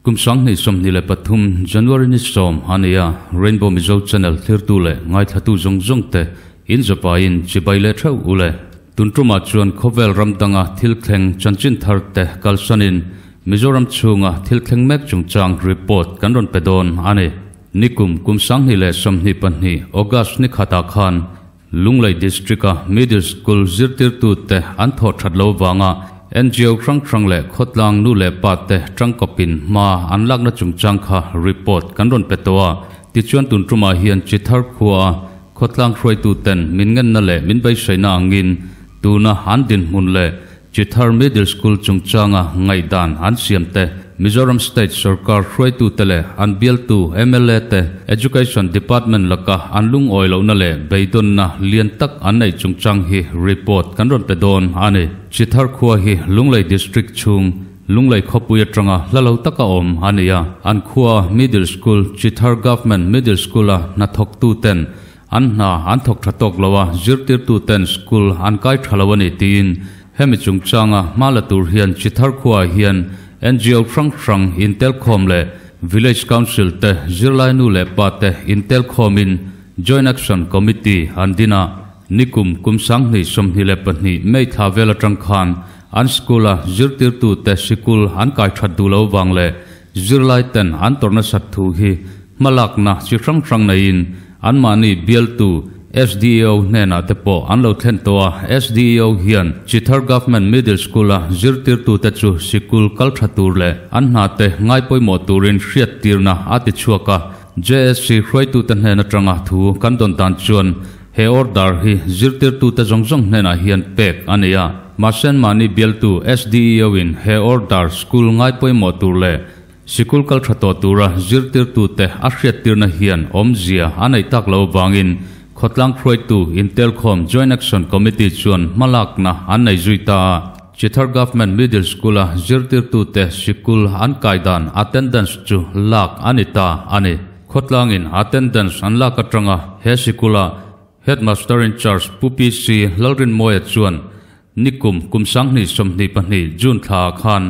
Kum 2023 January ni 10 a ni a, Rainbow Mizo Channel thlirtu leh ngaithlatu zawng zawng te in zapaiin chibai leh theuh u le. Tun tumah chuan khawvel ram danga thil thleng chanchin thar te kalsanin Mizoram chhunga thil thleng mek chungchang report kan rawn pe dawn a ni. Nikum kum 2022 August ni khatah khan Lunglei District-a Middle School zirtirtute an thawh that lo vanga NGO hrang hrang leh khawtlang nu leh pa te tangkawpin hma an lakna chungchang kha report kan rawn pe tawh a. Tichuan tun tumah hian Chithar khuaa khawtlang hruaituten min ngenna leh min beiseina angin tuna an dinhmun leh Chithar Middle School chungchanga ngaihdan an siam te, Mizoram State sorkar hruaitute leh an bialtu mla te Education Department laka an lungawi lohna leh beidawnna lian tak an neih chungchang hi report kan rawn pe dawn a ni. Chithar khua hi Lunglei District chhung Lunglei khawpui atanga hla lo taka awm a ni a, an khua Middle School Chithar Government Middle School-a hnathawktuten An hna an thawk tha tawk lo a, zirtirtuten school an kai tha lo a ni tiin hemi chungchanga hma la tur hian Chithar khuaah hian NGO hrang hrang intelkhawm leh Village Council te zirlai nu leh pa te intelkhawmin Joint Action Committee an din a, nikum kum 2022 May thla vel atang khan an school-a zirtirtute sikul an kai that duh lo vang leh Zirlai ten an tawrh nasat thu hi hmalakna chi hrang hrang neiin anmahni bialtu SDEO hnenah te pawh an lo thlen tawh a. SDEO hian Chithar Government Middle School-a zirtirtute chu sikul kal tha tur leh an hna te ngai pawimawh turin hriattirna a ti chhuak a. JSC hruaitute hnen atanga thu kan dawn dan chuan he order hi zirtirtute zawng zawng hnenah hian pek a ni a. Mahse mahni bialtu SDEO-in he order school ngai pawimawh tur leh sikul kal tha tawh tura zirtirtute a hriattirna hian awmzia a neih tak loh avangin khawtlang hruaitu Intelkhawm Joint Action Committee chuan hmalakna an nei zui ta a. Chithar Government Middle School-a zirtirtute sikul an kai dan attendance chu lak a ni ta a ni. Khawtlangin attendance an lak atanga he sikula Headmaster in Charge Pu PC Lalrinmawia chuan Nikum kum 2022 June thla khan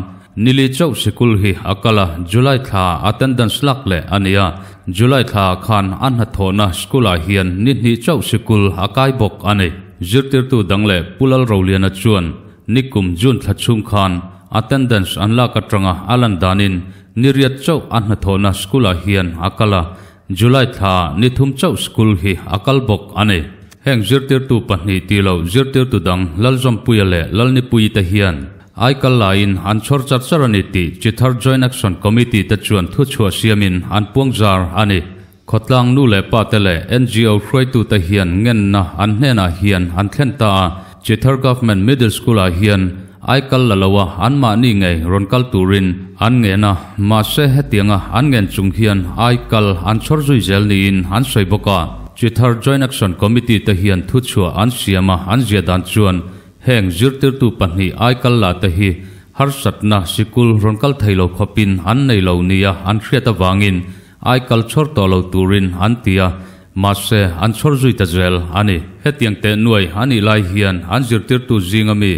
nili chauh sikul hi a kal a, July thla attendance lak leh a ni a, July thla khan a hnathawhna school ah hian ni hnih chauh sikul a kai bawk a ni. Zirtirtu dang leh Pu Lalroliana chuan nikum June thla chhung khan attendance an lak atanga a lan danin ni riat chauh a hnathawhna school ah hian a kal a, July thla ni thum chauh school hi a kal bawk a ni. Heng zirtirtu pahnih tih loh zirtirtu dang Lalzawmpuia leh Lalnipuii te hian aikal laiin an chhawr char char a ni tih Chithar Joint Action Committee te chuan thuchhuah siamin an puang zar a ni. Khawtlang nu leh pa te leh NGO hruaitute hian ngenna an hnenah hian an thlen ta a, Chithar Government Middle School-ah hian aikal la lo a anmahni ngei rawn kal turin an ngen a, mahse hetianga an ngen chung hian aikal an chhawr zui zel niin an sawi bawk a. Chithar Joint Action Committee te hian thuchhuah an siam a, an zia dan chuan heng zirtirtu pahnih aikal la te hi harsatna sikul rawn kal thei lo khawpin an nei lo nia an hriat avangin aikal chhawr tawh lo turin an ti a, mahse an chhawr zui ta zel a ni. Hetiang teh nuai a nih lai hian an zirtirtu zinga mi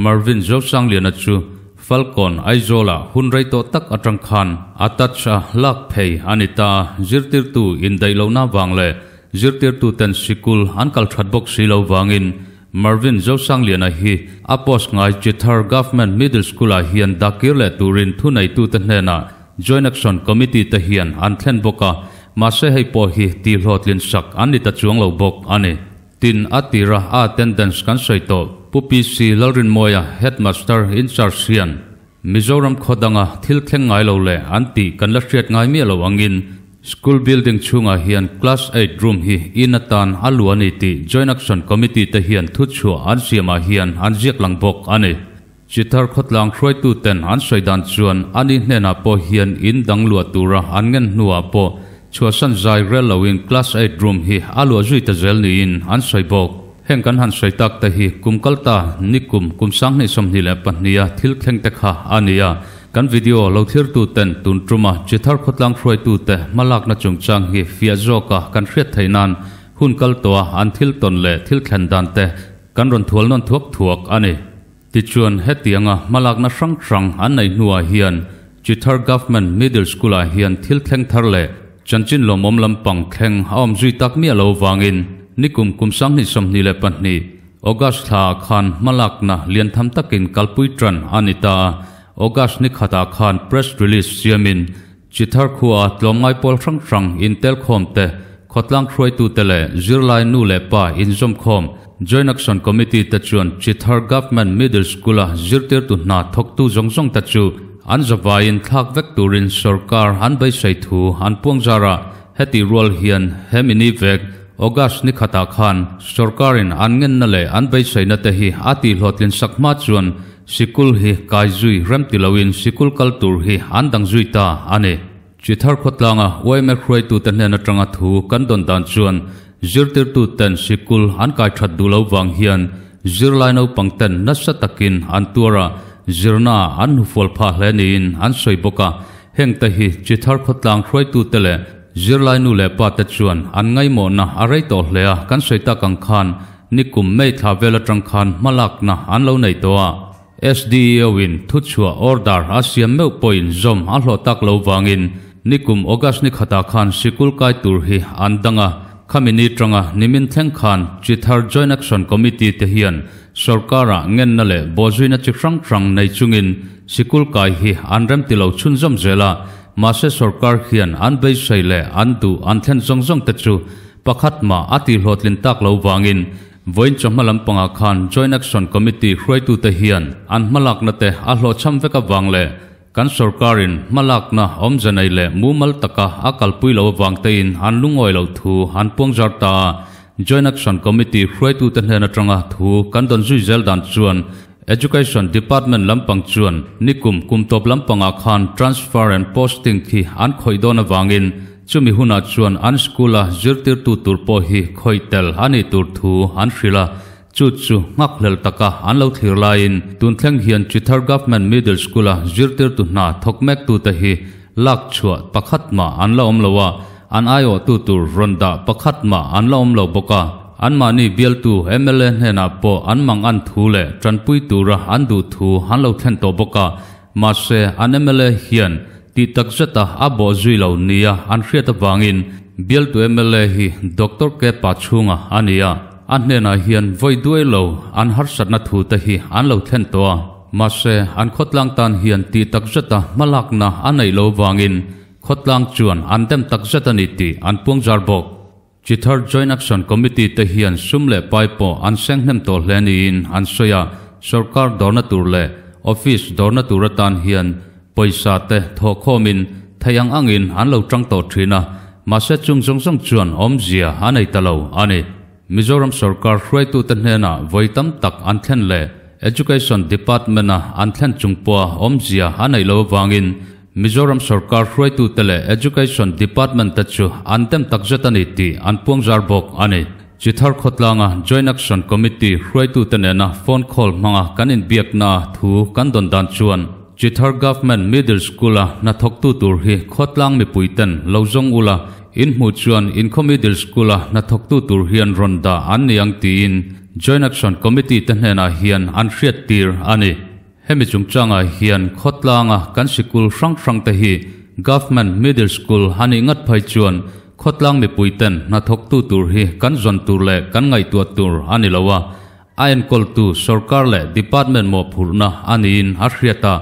Marvin Zosangliana chu Falcon Aizawlah hun rei tawh tak atang khan a touch a lak phei a ni ta a, zirtirtu indaih lohna vang leh zirtirtuten sikul an kal that bawk si lo vangin Marvin Zosangliana hi a post ngai Chithar Government Middle School-ah hian dakir leh turin thuneitute hnenah Joint Action Committee te hian an thlen bawk a, mahse hei pawh hi tihhlawhtlin sak an ni ta chuang lo bawk a ni. Tin, a tira a attendance kan sawi tawh Pu PC Lalrinmawia, Headmaster in charge hian Mizoram khaw danga thil thleng ngai lo leh an tih kan la hriat ngai miah lo angin School building chhungah hian Class eight room hi in atan a luh a ni tih Joint Action Committee te hian thuchhuah an siamah hian an ziak lang bawk a ni. Chithar khawtlang hruaituten an sawi dan chuan ani hnenah pawh hian in dang luah tura an ngen hnuah pawh chhuahsan zai rel loin class eight room hi a luah zui ta zel niin an sawi bawk. Heng kan han sawi tak te hi kum kal ta nikum kum 2022 a thil thleng te kha a ni a, kan video lo thlirtuten tun tuma Chithar khawtlang hruaitute hmalakna chungchang hi fiah zawka kan hriat theih nan hun kal tawha an thil tawn leh thil thlen dan te kan rawn thual nawn thuak thuak a ni. Tichuan, hetianga hmalakna hrang hrang an neih hnuah hian Chithar Government Middle School-ah hian thil thleng thar leh chanchin lawmawm lampang thleng a awm zui tak miah lo vangin nikum kum 2022 August thlaah khan hmalakna lian tham takin kalpui tan a ni ta a. August ni khatah khan press release siamin Chithar khua tlawmngai pawl hrang hrang intelkhawm te, khawtlang hruaitute leh zirlai nu leh pa inzawmkhawm Joint Action Committee te chuan Chithar Government Middle School-a zirtirtu hna thawktu zawng zawng te chu an zavaiin thlak vek turin sorkar an beisei thu an puangzar a. Heti rual hian he mini vek August ni khatah khan sorkarin an ngenna leh an beiseina te hi a tihhlawhtlin sak hma chuan Sikul hi kai zui rem ti loin sikul kal tur hi an dang zui ta a ni. Chithar khawtlanga yma hruaitute hnen atanga thu kan dawn dan chuan zirtirtuten sikul an kai that duh lo vang hian zirlai naupang ten nasa takin an tuar a, zirna an hnufual phah hle niin an sawi bawk a. Heng te hi Chithar khawtlang hruaitute leh zirlai nu leh pa te chuan an ngaimawhna a rei tawh hle a, kan sawi tak ang khan Nikum May thla vel atang khan hmalakna an lo nei tawh a, SDEO in thuchhuah order a siam meuh pawhin zawm a hlawh tak lo vangin nikum August ni khatah khan sikul kai tur hi an dang a, khami ni tanga nimin thleng khan Chithar Joint Action Committee te hian sorkara ngenna leh bawhzuina chi hrang hrang nei chungin sikul kai hi an remti lo chhunzawm zel a, mahse sorkar hian an beisei leh an duh an thlen zawng zawng te chu Pakhat mah a tihhlawhtlin tak lo vangin vawiin chawhma lampangah khan Joint Action Committee hruaitute hian an hmalakna te a hlawhchham vek avang leh kan sorkarin hmalakna awmze nei leh mumal taka a kalpui lo avang tein an lungawi loh thu an puangzar ta a. Joint Action Committee hruaitute hnen atanga thu kan dawn zui zel dan chuan Education Department lampang chuan nikum kum tawp lampangah khan transfer and posting khi an khawih dawn avangin Chumi hunah chuan an school-a zirtirtu tur pawh hi khawih tel a nih tur thu an hrilh a, chu chu nghakhlel taka an lo thlir laiin tun thleng hian Chithar Government Middle School-a zirtirtu hna thawk mektute hi lak chhuah pakhat mah an la awm lo a, an aiawhtu tur rawn dah pakhat mah an la awm lo bawk a. Anmahni bialtu mla hnenah pawh an mang an thu leh tanpui tura an duh thu an lo thlen tawh bawk a, Mahse, an mla hian tih tak zeta a bawh zui lo nia an hriat avangin bialtu mla hi Doctor K Pachhunga a ni a, a hnenah hian vawi duai lo an harsatna thu te hi an lo thlen tawh a. Mahse, an khawtlang tan hian tih tak zeta hmalakna a neih lo vangin khawtlang chuan an dem tak zet a ni tih an puangzar bawk. Chithar Joint Action Committee te hian sum leh pai pawh an seng hnem tawh hle niin an sawi a, sorkar dawrna tur leh office dawrna tur atan hian pawisa te thawhkhawmin theih ang angin an lo tang tawh thin a, mahse chung zawng zawng chuan awmzia a nei ta lo a ni. Mizoram sorkar hruaitute hnenah vawi tam tak an thlen leh Education Department-a an thlen chung pawha awmzia a neih lo avangin Mizoram sorkar hruaitute leh Education Department te chu an dem takzet a ni tih an puangzar bawk a ni. Chithar khawtlanga Joint Action Committee hruaitute nena phone call hmanga kan inbiakna thu kan dawn dan chuan Chithar Government Middle School-a hnathawktu tur hi khawtlang mipuiten lo zawng ula, in hmuh chuan inkhaw Middle School-a hnathawktu tur hian rawn dah an ni ang tiin Joint Action Committee te hnenah hian an hriattir a ni. Hemi chungchangah hian khawtlanga kan sikul hrang hrang te hi Government Middle School a nih ngat phei chuan khawtlang mipui ten hnathawktu tur hi kan zawn tur leh kan ngaihtuah tur a ni lo a, a enkawltu sorkar leh department mawhphurhna a niin a hriat a,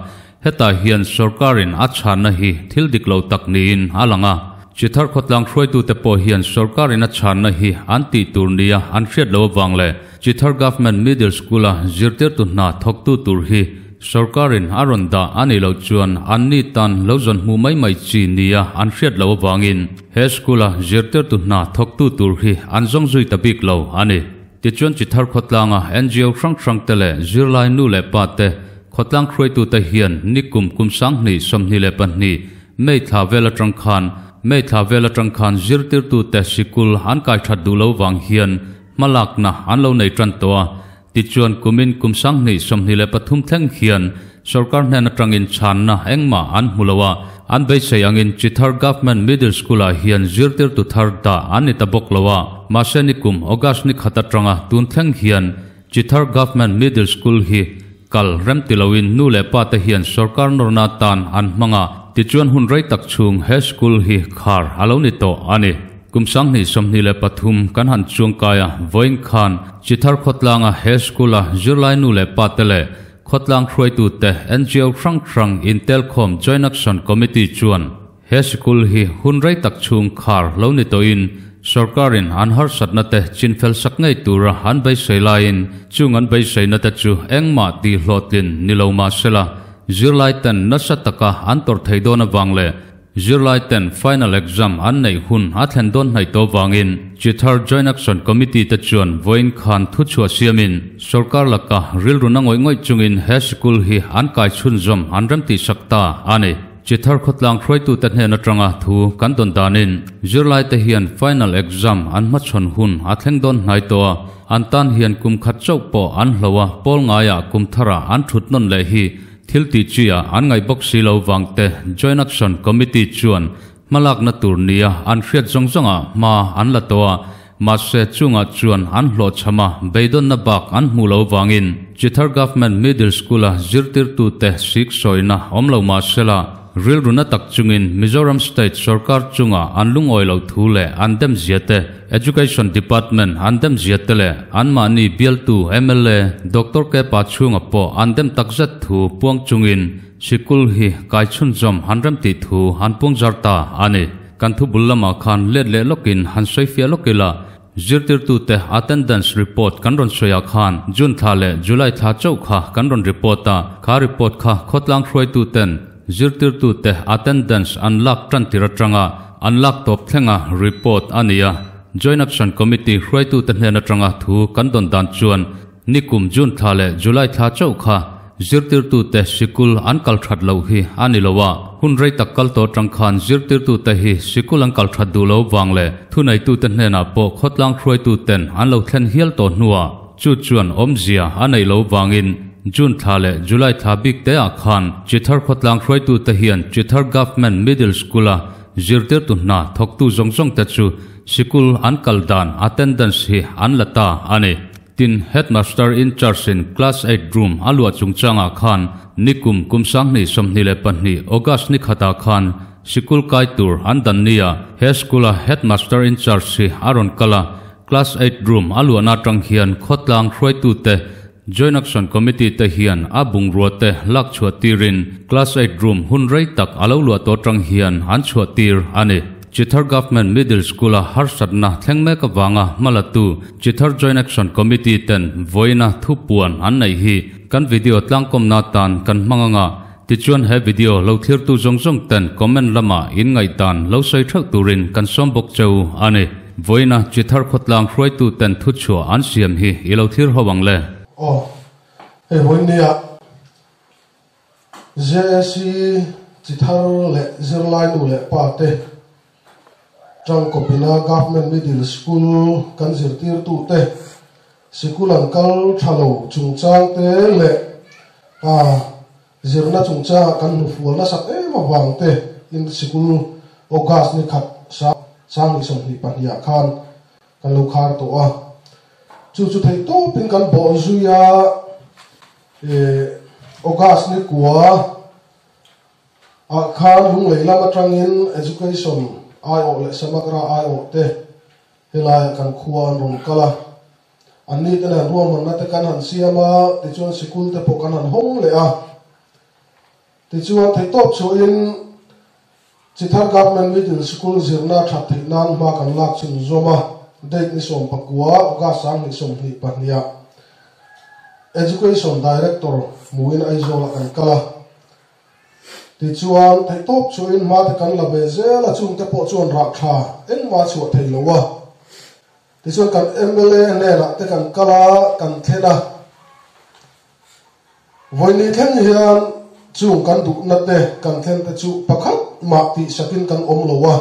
hetah hian sorkarin a chhanna hi thil dik lo tak niin a lang a. Chithar khawtlang hruaitute pawh hian sorkarin a chhanna hi an tih tur nia an hriat loh avang leh Chithar Government Middle School-a zirtirtu hna thawktu tur hi sorkarin a rawn dah a nih loh chuan anni tan lo zawn hmuh mai mai chi nia an hriat loh avangin he school-a zirtirtu hna thawktu tur hi an zawng zui ta bik lo a ni. Tichuan Chithar khawtlanga NGO hrang hrangte leh zirlai nu leh pa te, khawtlang hruaitute hian nikum kum 2022 May thla vel atang khan May thla vel atang khan zirtirtute sikul an kai that duh lo vang hian Hmalakna an lo nei tan tawh a, tichuan kumin kum 2023 thleng hian sorkar hnen atangin chhanna engmah an hmu lo a, an beisei angin Chithar Government Middle School-ah hian zirtirtu thar dah an ni ta bawk lo a, mahse nikum August ni khat atanga tun thleng hian Chithar Government Middle School hi. kal rem ti loin nu leh pa te hian sorkar nawrna atan an hmang a, tichuan hun rei tak chhung he school hi khar a lo ni tawh a ni. Kum 2023 kan han chuang kai a, vawiin khan Chithar khawtlanga he school a zirlai nu leh pa te leh khawtlang hruaitute NGO hrang hrang intelkhawm Joint Action Committee chuan He sikul hi hun rei tak chhung khar lo ni tawhin sorkarin an harsatna te chinfel sak ngei tura an beisei laiin chung an beiseina te chu engmah tih hlawhtlin ni lo mah sela zirlai ten nasa taka an tawrh thei dawn avang leh zirlai ten final exam an neih hun a thlen dawn hnaih tawh vangin Chithar Joint Action Committee te chuan vawiin khan thuchhuah siamin sorkar laka rilru na ngawih ngawih chungin he sikul hi an kai chhunzawm an remtihsak ta a ni. Chithar khawtlang hruaitute hnen atanga thu kan dawn danin zirlaite hian final exam an hmachhawn hun a thleng dawn hnai tawh a, an tan hian kum khat chauh pawh an hlo a, pawl ngaiah kum tharah an thut nawn leh hi thil tih chi ah an ngaih bawk si lo vangte Joint Action Committee chuan hmalakna tur nia an hriat zawng zawngah hma an la tawh a, Mahse, chungah chuan an hlawhchham a, beidawnna bak an hmuh lo vangin Chithar Government Middle School-a zirtirtute sik sawina awm lo mah sela, rilru na tak chungin Mizoram State sorkar chunga an lungawi loh thu leh an dem zia te, Education Department an dem zia te leh anmahni bialtu mla Doctor Kepa chhunga pawh an dem takzet thu puang chungin sikul hi kai chhunzawm han remtih thu an puang zar ta a ni. Kan thu bul lamah khan let leh lawkin han sawi fiah lawk ila, zirtirtute attendance report kan rawn sawiah khan June thla leh July thla chauh kha kan rawn report a, kha report kha khawtlang hruaituten zirtirtute attendance an lak tan tir atanga an lak tawp thlenga report a ni a. Joint Action Committee hruaitute hnen atanga thu kan dawn dan chuan Nikum June thla leh July thla chauh kha zirtirtute sikul an kal that loh hi a ni lo a, hun rei tak kal tawh atang khan zirtirtute hi sikul an kal that duh lo vang leh thuneitute hnenah pawh khawtlang hruaituten an lo thlen hial tawh hnuah chu chuan awmzia a neih lo vangin June thla leh July thla bik te ah khan Chithar khawtlang hruaitute hian Chithar Government Middle School-a zirtirtu hna thawktu zawng zawng te chu sikul an kal dan attendance hi an la ta a ni. Tin, Headmaster in charge in class eight room a luah chungchangah khan nikum kum 2022 August ni khatah khan sikul kai tur an dan nia he school a Headmaster in charge hi a rawn kal a, class eight room a luahna atang hian khawtlang hruaitute Joint Action Committee te hian a bungrua te lak chhuah tirin class eight room hun rei tak a lo luah tawh atang hian an chhuah tir a ni. Chithar Government Middle School a harsatna thleng mek avanga hmalatu Chithar Joint Action Committee ten vawiina thupuan an neih hi kan video tlangkawmna atan kan hmang anga, tichuan he video lo thlirtu zawng zawng ten comment lamah in ngaihdan lo sawi theuh turin kan sawm bawk cheu a ni. Vawiina Chithar khawtlang hruaitu ten thuchhuah an siam hi i lo thlir ho ang le. Aw, hei vawiin nia JAC Chithar leh zirlai nu leh pa te Tangkawpina Government Middle School kan zirtirtute sikul an kal tha lo chungchang te leh a zirna chungchangah kan hnufual nasat em avang te in sikul August ni khat 2022 ah khan kan lo khar tawh a. Chu chu theihtawpin kan bawh zui a, August ni kua Ah khan Lunglei lam atangin Education aiawh leh Samagra aiawh te helaiah kan khua an rawn kal a. Anni te nen ruahmanna te kan han siam a, tichuan sikul te pawh kan han hawng leh a. Tichuan theihtawp chhuahin Chithar Government Middle School zirna that theih nan hma kan lak chhun zawm a, date ni 19 August 2022 ah Education Director hmuin Aizawlah kan kal a. Tichuan, theihtawp chhuahin hma te kan la ve zel a, chungte pawh chuan rah tha engmah a chhuah thei lo a. Tichuan kan mla hnenah te kan kal a, kan thlen a. Vawini thleng hian chung kan duhna te kan thlen te chu pakhat mah tihsakin kan awm lo a.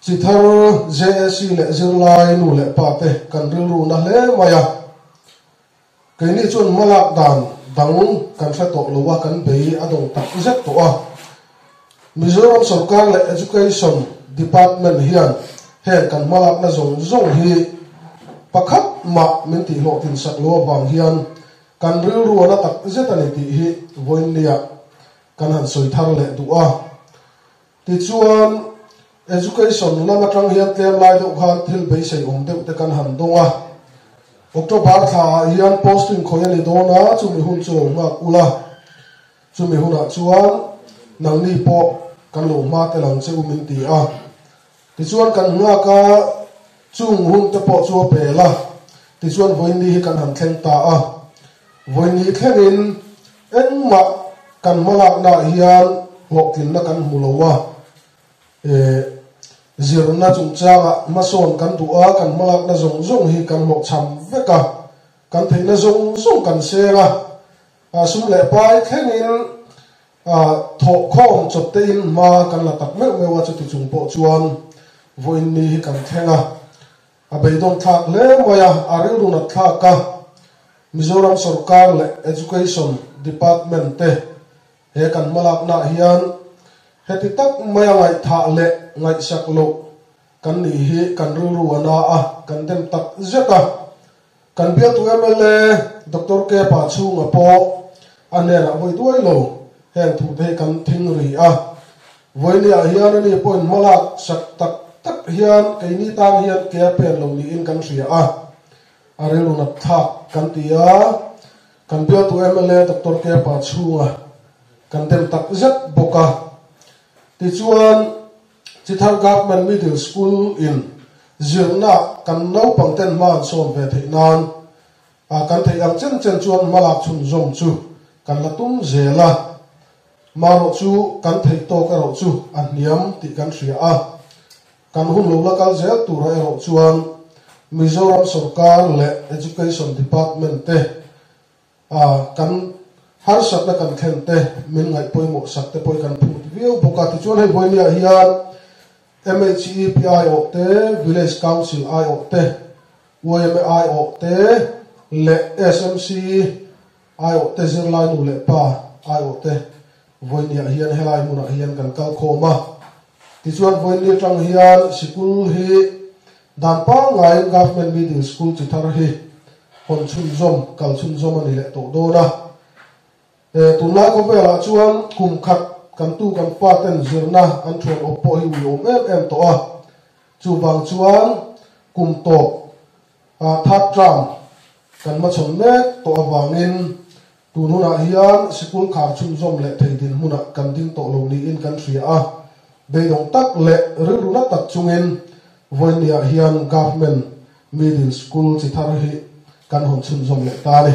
Chi thar JAC leh zirlai nu leh pa te kan rilru na hle mai a. Keini chuan hmalak dan dang kan hre tawh lo a, kan bei a dawng tak zet tawh a. Mizoram sorkar leh Education Department hian heng kan hmalakna zawng zawng hi pakhat mah min tihhlawhtlin sak lo avang hian Kan rilru a la tak zet a ni tih hi vawiinnia kan han sawi thar leh duh a. Tichuan, Education lam atang hian tlem lai deuh khan thil beisei awm deuh te kan han dawng a. October thla ah hian posting khawi a ni dawn a, chumi hun chu lo nghak ula. Chumi hunah chuan nangni pawh kan lo hma tel ang che u min ti a. Tichuan kan nghak a, chung hun te pawh chu a pel a. Tichuan vawiinni hi kan han thleng ta a. Vawiinni thlengin engmah kan hmalaknaah hian hlawhtlinna kan hmu lo a. Zirna chungchangah hmasawn kan duh a, kan hmalakna zawng zawng hi kan hlawhchham vek a. Kan theihna zawng zawng kan seng a. Sum leh pai thlengin thawhkhawm chawp tein hma kan la tak meuh meuh a, chuti chung pawh chuan vawiin ni hi kan thleng a, a beidawng thlak hle mai a, a rilru nat thlak a, Mizoram sawrkar leh Education Department te he kan hmalaknaah hian heti tak maia ngaihthah leh ngaihsak loh kan nih hi kan rilru a na a, kan dem tak zet a. Kan bialtu mla Doctor Kepa chhunga pawh a hnenah vawi duai lo, heng thu te hi kan thing ri a. Vawinia hian ani pawhin hmalak sak tak tak hian keini tan hian ke a pen lo niin kan hria a, a rilru nat thlak kan ti a. Kan bialtu mla Doctor Kepa chhunga kan dem tak zet bawk a. Tichuan. Chithar Government Middle School in zirna kan naupang ten hma an sawn ve theih nan a kan theih ang chen chen chuan hmalak chhunzawm chu kan la tum zel a, marawh chu kan theih tawk erawh chu a hniam tih kan hria a, kan hun lo la kal zel tura erawh chuan Mizoram sawrkar leh Education Department te A, kan harsatna kan thlen te, min ngaih pawimawh sak te pawh hi kan phut viau bawk a. Tichuan hei vawinia hian MHEP aiawh te, Village Council aiawh te, yma aiawh te leh SMC aiawh te, zirlai nu leh pa aiawh te vawinia hian helai hmunah hian kan kal khawm a. Tichuan vawinia tang hian sikul hi Dan pangngaiin Government Middle School chi thar hi hawn chhunzawm, kal chhunzawm a ni leh tawh dawn a. Tunlai khawvelah chuan kum khat kan tu kan pa ten zirna an thuan awp pawh hi ui awm em em tawh a. Chuvang chuan kum tawp third term kan hmachhawn mek tawh avangin tun hunah hian sikul khar chhunzawm leh thei dinhmunah kan ding tawh lo niin kan hria a. Beidawng tak leh rilru na tak chungin Vawiinniah hian Government Middle School chi thar hi kan hawn chhunzawm leh ta a ni.